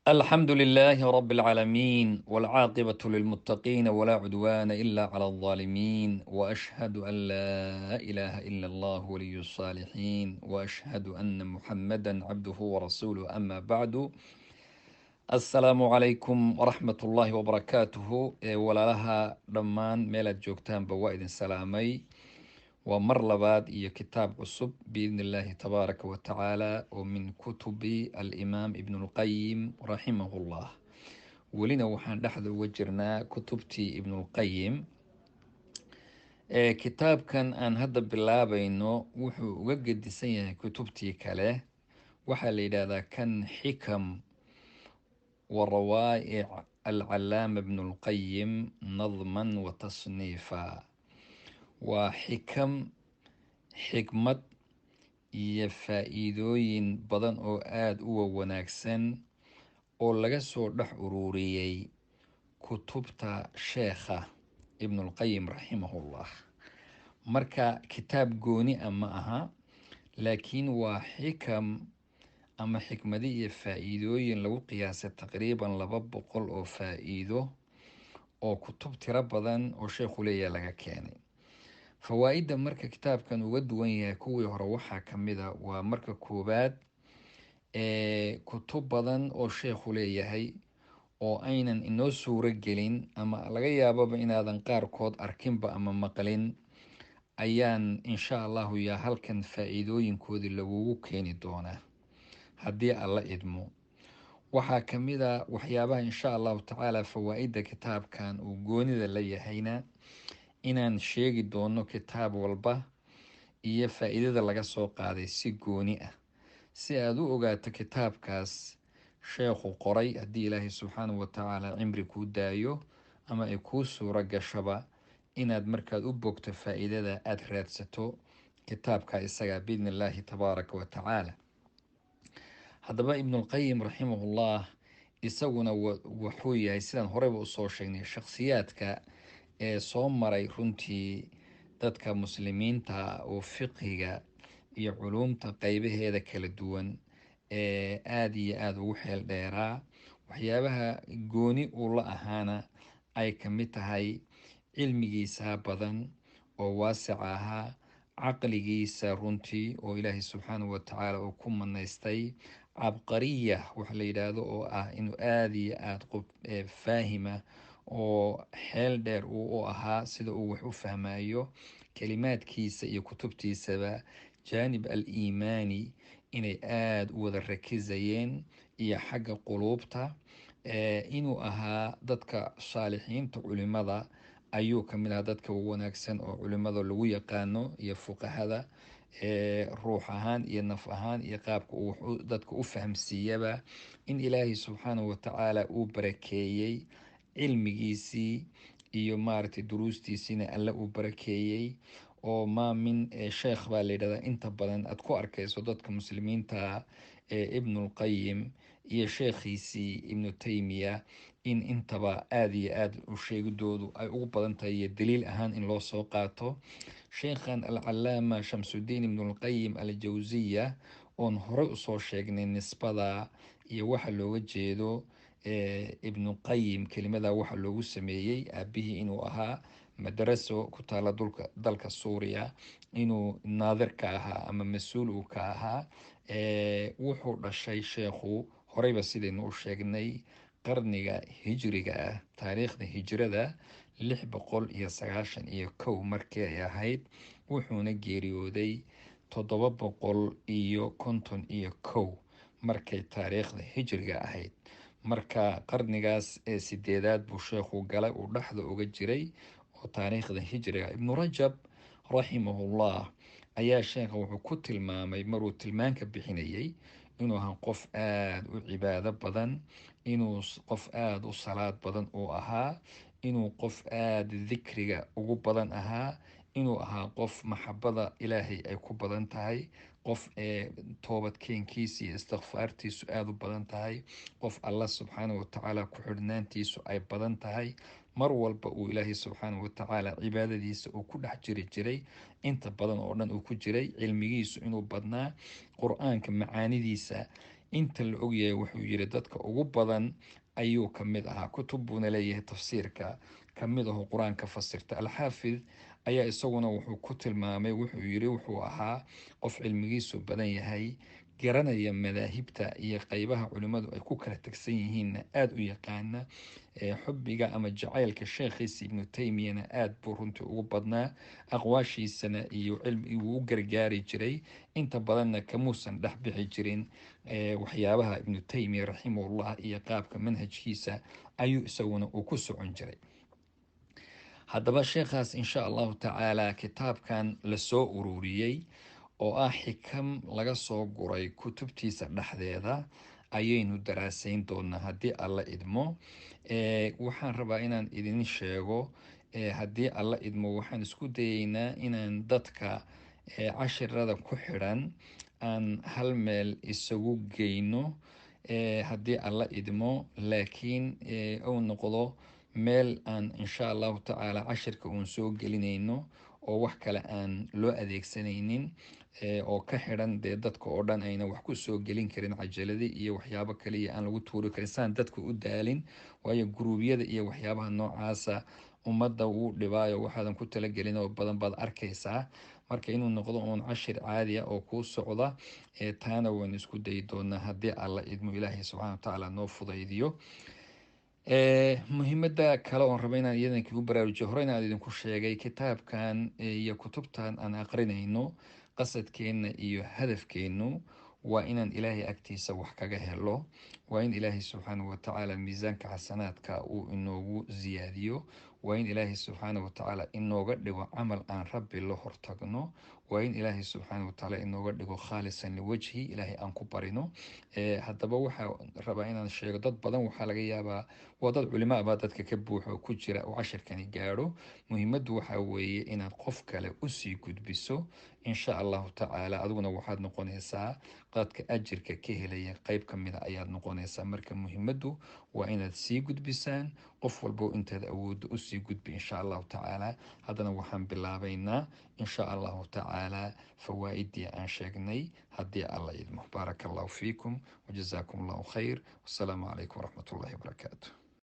الحمد لله رب العالمين، والعاقبة للمتقين، ولا عدوان إلا على الظالمين، وأشهد أن لا إله إلا الله ولي الصالحين، وأشهد أن محمدا عبده ورسوله. أما بعد، السلام عليكم ورحمة الله وبركاته. Walaalaha dhammaan meelaad joogtaanba waa idin salaamay. Waa mar labaad iyo kitaab cusub biidni illaahi tabaaraka wa tacaala, oo min kutubi alimaam Ibnulqayim raximahullah. Welina waxaan dhexda uga jirnaa kutubtii Ibnulqayim. Kitaabkan aan hadda bilaabayno wuxuu uga gedisan yahay kutubtii kale. Waxaa la yidhaahdaa kan Xikam wa Rawaa'ic Alcalaama Ibnulqayim nadman wa tasniifa. Waa xikam, xikmad iyo faa-iidooyin badan oo aada u wanaagsan oo laga soo dhex ururiyey kutubta sheekha Ibnulqayim raximahullah. Marka kitaab gooni a ma aha, laakiin waa xikam ama xikmadi iyo faa-iidooyin lagu qiyaasay taqriiban 200 oo faa-iido oo kutub tiro badan oo sheekhu leeyahay laga keenay. Fawaa-idda marka kitaabkan uga duwan yahay kuwii hore waxaa kamid a, waa marka koowaad, ee kutub badan oo sheekhu leeyahay oo aynan inoo suuro gelin ama laga yaababa inaadan qaarkood arkinba ama maqlin ayaan insha Allahu yaa halkan faa-iidooyinkoodii lagugu keeni doonaa haddii Alla idmo. Waxaa kamid a waxyaabaha insha Allahu tacaala fawaa-idda kitaabkan uu goonida la yahayna inaan sheegi doono kitaab walba iyo faa-iidada laga soo qaaday si gooni ah, si aada u ogaato kitaabkaas sheekhu qoray. Haddii Ilaahay subxaanahu wa tacaala cimri kuu daayo ama ay kuu suuro gashaba inaad markaad u bogto faa-iidada aada raadsato kitaabka isaga biidni illaahi tabaaraka wa tacaala. Haddaba Ibnulqayim raximahullah isaguna wuxuu yahay, sidaan horeyba usoo sheegnay, shakhsiyaadka ee soo maray runtii dadka muslimiinta oo fiqhiga iyo culuumta qeybaheeda kala duwan ee aada iyo aada ugu xeel dheeraa. Waxyaabaha gooni uu la ahaana ay kamid tahay cilmigiisa badan oo waasic ahaa, caqligiisa runtii oo Ilaahay subxaanahu wa tacaala uu ku manaystay cabqariya waxa la yidhaahdo, oo ah inuu aada iyo aada qof faahima oo xeel dheer uu u ahaa sida uu wax u fahmayo, kelimaadkiisa iyo kutubtiisaba jaanib al iimaani inay aada u wada rakisayeen iyo xagga quluubta. Inuu ahaa dadka saalixiinta culimada ayuu kamid ahaa, dadka wanaagsan oo culimada lagu yaqaano iyo fuqahada, ruux ahaan iyo naf ahaan iyo qaabka uu wax dadka u fahamsiiyaba, in Ilaahay subxaanahu watacaala uu barakeeyey cilmigiisii iyo maaragtay duruustiisiina Alle uu barakeeyey. Oo maa min sheekh baa la yidhahdaa inta badan aad ku arkayso dadka muslimiinta ee Ibnulqayim iyo sheekhiisii Ibnu Taymiya, in intaba aada iyo aada u sheegidoodu ay ugu badan tahay iyo daliil ahaan in loo soo qaato. Sheekhan Alcalaama Shamsudiin Ibnulqayim Aljawsiya, oon horey usoo sheegnay nisbada iyo waxa looga jeedo Ibnu Qayim, kelimada waxa loogu sameeyey, aabihii inuu ahaa madaraso ku taala dulka dalka Suuriya inuu naadir ka ahaa ama mas-uul uu ka ahaa. Wuxuu dhashay sheekhu, horeyba sidaynu u sheegnay, qarniga hijriga ah, taariikhda hijrada 691 markii ay ahayd, wuxuuna geeriyooday 751 markay taariikhda hijriga ahayd. Marka qarnigaas ee sideedaad buu sheekhu galay, uu dhexda uga jiray oo taariikhda hijriga. Ibnu Rajab raximahullah ayaa sheekha wuxuu ku tilmaamay maruu tilmaanka bixinayay inuu ahaa qof aada u cibaado badan, inuu qof aada u salaad badan uu ahaa, inuu qof aada dikriga ugu badan ahaa, inuu ahaa qof maxabada Ilaahay ay ku badan tahay, qof ee toobadkeenkiisa iyo istikfaartiisu aada u badan tahay, qof Allah subxaanahu watacaala ku xidhnaantiisu ay badan tahay, mar walba uu Ilaahay subxaanahu watacaala cibaadadiisa uu ku dhex jiri jiray, inta badan oo dhan uu ku jiray, cilmigiisu inuu badnaa, qur-aanka macaanidiisa Inta la ogyahay wuxuu yiri dadka ugu badan ayuu ka mid ahaa. Kutub buuna leeyahay tafsiirka ka mid aho qur-aanka fasirta. Alxaafid ayaa isaguna wuxuu ku tilmaamay, wuxuu yiri wuxuu ahaa qof cilmigiisu badan yahay, garanaya madaahibta iyo qaybaha culimmadu ay ku kala tagsan yihiinna aada u yaqaana. Xubbiga ama jacaylka sheekhiisa Ibnu Taymiyana aada buu runtii ugu badnaa, aqwaashiisana iyo cilmi wuu u gargaari jiray, inta badanna kamuusan dhex bixi jirin waxyaabaha Ibnu Taymiya raximahullah iyo qaabka manhajkiisa ayuu isaguna uu ku socon jiray. Haddaba sheekhaas insha allahu tacaala kitaabkan lasoo ururiyey oo ah xikam laga soo guray kutubtiisa dhexdeeda ayaynu daraasayn doonaa haddii Alla idmo. Waxaan rabaa inaan idin sheego, haddii Alla idmo waxaan isku dayeynaa inaan dadka cashirada ku xidhan aan hal meel isagu geyno haddii Alla idmo, laakiin uu noqdo meel aan insha allahu tacaala cashirka uun soo gelinayno oo wax kale aan loo adeegsanaynin, oo ka xidhan dee dadka oo dhan ayna wax ku soo gelin karin, cajaladi iyo waxyaabo kaliya aan lagu tuuri karin, saan dadka u daalin. Waayo guruubyada iyo waxyaabaha noocaasa ummadda wuu dhibaayo, waxaadan ku talagelin oo badan baad arkaysaa. Marka inuu noqdo uun cashir caadi ah oo kuu socda, taana waan isku dayi doonaa haddii Alla idmo, Ilaahay subxana wa tacaala noo fudaydiyo. Muhiimada kale oon raba inaan iyadan kugu baraarujiyo, hore inaan idinku sheegay, kitaabkan iyo kutubtan aan aqrinayno qasadkeenna iyo hadafkeennu waa inaan Ilaahay agtiisa wax kaga helo, waa in Ilaahay subxaanahu watacaala miisaanka xasanaadka uu inoogu siyaadiyo, waa in Ilaahay subxaanahu watacaala inooga dhigo camal aan Rabbi la hortagno, waa in Ilaahay subxaanahu watacaala inooga dhigo khaalisan liwajhi, Ilaahay aan ku barino. Haddaba waxaa rabaa inaan sheego, dad badan waxaa laga yaabaa waa dad culimo abaa dadka ka buuxo ku jira oo cashirkani gaadho. Muhiimaddu waxaa weeye inaad qof kale usii gudbiso insha allahu tacaala, adiguna waxaad noqonaysaa dadka ajirka ka helaya, qayb ka mida ayaad noqonaysaa. Marka muhiimaddu waa inaad sii gudbisaan, qof walbo intaad awooddo usii gudbi insha allahu tacaala. Haddana waxaan bilaabaynaa insha allahu tacaala fawaaidii aan sheegnay haddii Alla idmo. Baaraka allahu fiikum wajazaakum allahu khayr, wassalaamu calaykum waraxmat ullahi wabarakaatu.